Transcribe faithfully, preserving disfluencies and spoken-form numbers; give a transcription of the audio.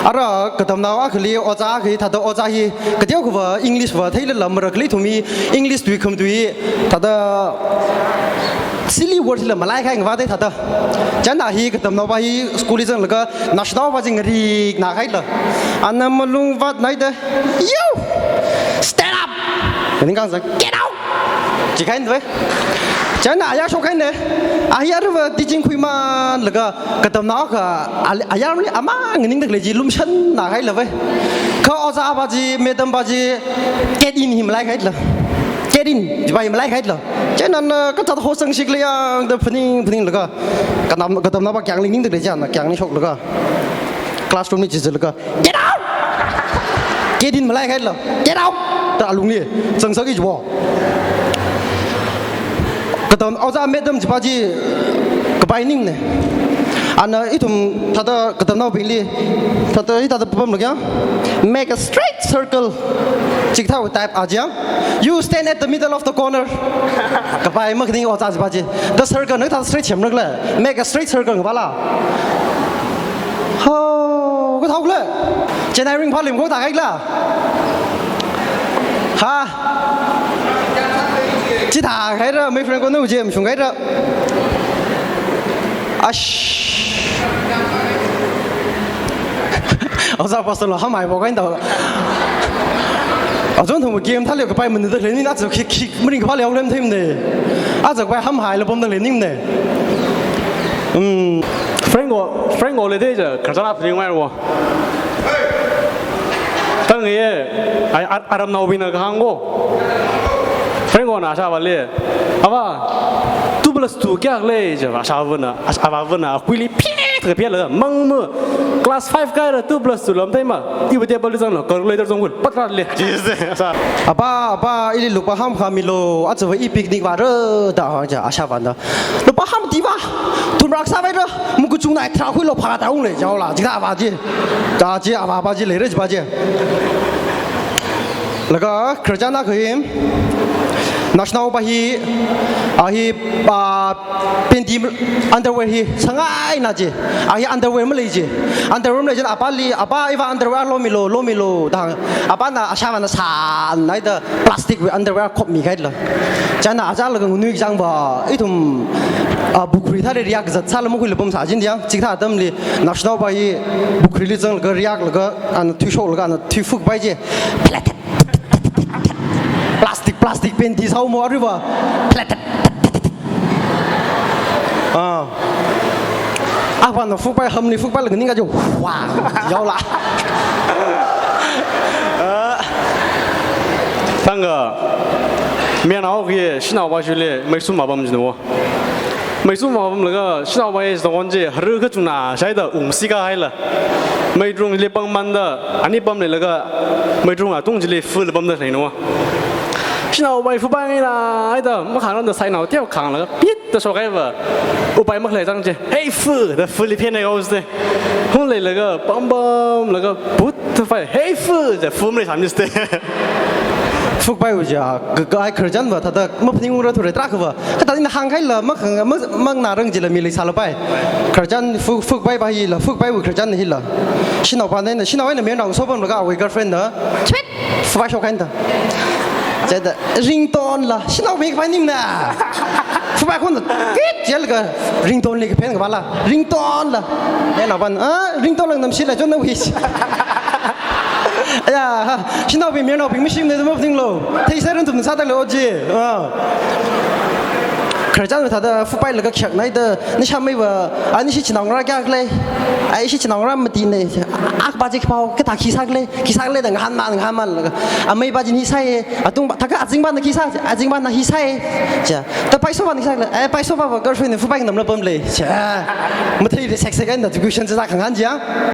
Ara katamnao akhali ojā akha hi thāda ojā hi kateokha va English va theilala mara khalei ithum hi English tui khamathā tui thāda silly word hila malaikahai ngavāda thāda. Chieina hi katamnaopa hi school li zanglaga naoshinao pa chi ngarik nāhaila. Ana malung vātnaida, "You! Stand up!" Nganingkahai zang, "Get out!" Jikahaina. Chieina ayar shokhaina. Ayar va teaching khuimanlaga katamnao akha al-, ayarli amang nganingda khalei chi lumshannāhaila va. Kha ojā pa chi, madam pa chi, "Get in!" hi malaihaila. "Get in!" jipa hi malaihaila. Chieina ana kachot hosang shikli yangda phaning phaninglaga katam-, katamnao pa kyangli ningda khalei chi ana kyangli shoklaga classroom li chizatlaga, "Get out!" "Get in!" malaihaila. "Get out!" da alungli zangsaki jiwo. Katam ojā madam chipa chi kapai ningna. Ana ithum thāda katamnaobingli thāda hithāda pamlaga, "Make a straight circle." Chikathā type a chi yang, "You stand at the middle of the corner." Kapai makhaning ojā chipa chi. Da circle na thāda straight semrakhala. "Make a straight circle," ngavāla. Ho, kathāukhala. Chennai ringphā lim ko thākahaila. Ha. Chithāhaira, my friend ko nu je mashunghaira. Ash. Ojā pastor lo hamhai bo kahaina da. Achon thum game thāli kapai maningda khalei ni, aja khi khi maringkaphā lei lem themna. Aja kapai hamhaila pamda khalei ningna. Um. Franco, Franco le de ja, khararchan apni mai wo. Tang ye, ai, ar-, aramnaobingna kahāng ko. Franco na ashāvāli, "Avā, two plus two kayākhala?" je ashāvāna, ash-, avāvāna, akuili phit kaphitlaga, "Mangma, class five kāhaira two plus two lam theima, iwui table li zanglu, calculator zangkhui, patra le." Jise, ashā. "Apa, apa, ili lupā hamkha milo, aja va i picnic vāra," da, ja, ashāvāna. "Lupā hamti va, thumrā sāvaira, muku chungnai tharā khuilo phāda ungle," jaola, jida avā chi. Da chi avāpa chi leira chipa chi. Laga khararchan akha hi, naoshinao pa hi, a hi, a, panty underwear hi sangngaina chi. A hi underwear malei chi. Underwear malei chieina apali, "Apa, iva underwear lomilo, lomilo," da hāng. Apana ashāvāna sānnaida plastic wui underwear khop mikahaila. Chieina achālaga nganui kachang va, ithum, a, pukhri thāli riak zatsāla makhuila pamsā jin diang, chikathā atamli, naoshinao pa hi pukhri li zanglaga riaklaga, ana thui shoklaga, ana thui fuk pai chi. Plastic, plastic panty sāhaomo aruiva. Ah. Apana fukpai, hamli fukpai laga ningkaji, wah, yaola. Ah. Thangkha, mayarnao khi, shanaova shuli, meisum mapam jino. Meisum mapamlaga, shanaova hi zongkon chi, haru kachungna, shaida ungsi kahaila. Meitrungli pangmanda, ani pamleilaga, meitrung atung chili full pamda leino. Shanaova hi fupai ngaina, haida, makhangranda sainao teo khanglaga, pit da shokhaiva, upai makhalei chang chi, "Hey, fu!" da fulli phenai kaoste. Hungleilaga, pambamlaga, put da fai, "Hey, fu!" da fu malei samiste. Fukpaiwu ja, ka, ka ai khararchan va, thāda, maphaningungra thura tarākha va. Kathāda ina hāngkahaila, makhang, ma, mangnarang jila mi leisālapai. Khararchan fu-, fukpai pa hila, fukpaiwu khararchan hila. Shanaovana, shanaovana mayarnao sopamlaga awui girlfriend na, chwit, fupai shokhaina da. Chieina, ringtone la, shanaovabing kapai ningna. Fupai khon, kit, jilga, ringtone li kaphen kavāla. Ringtone la. Mayarnaovana, ah, ringtone lang namshila, chon na wish. Aya, ha, shanaobing, mayarnaobing mashimna da maphaninglo. Theisāran thumna sāda lo ji. Ah. Khararchan thāda fukpailaga khayaknaida, nishāmeiva, a nishi chinaongarā kayākhala? A ishi chinaongarā matina. Akpa chi khipao, kathā khi sākhala? Khi sākhala da ngahānma, ngahānmalaga. Ameipa chi hi sāya, atungpa, thākha azingpana khi sā, azingpana hi sāya. Cha. Ta Paisopa na khi sākhala? Eh, Paisopa va girlfriend na fukpai nganamla pamlei. Cha. Matheili sek sek eina da question chi sā khangahān jia.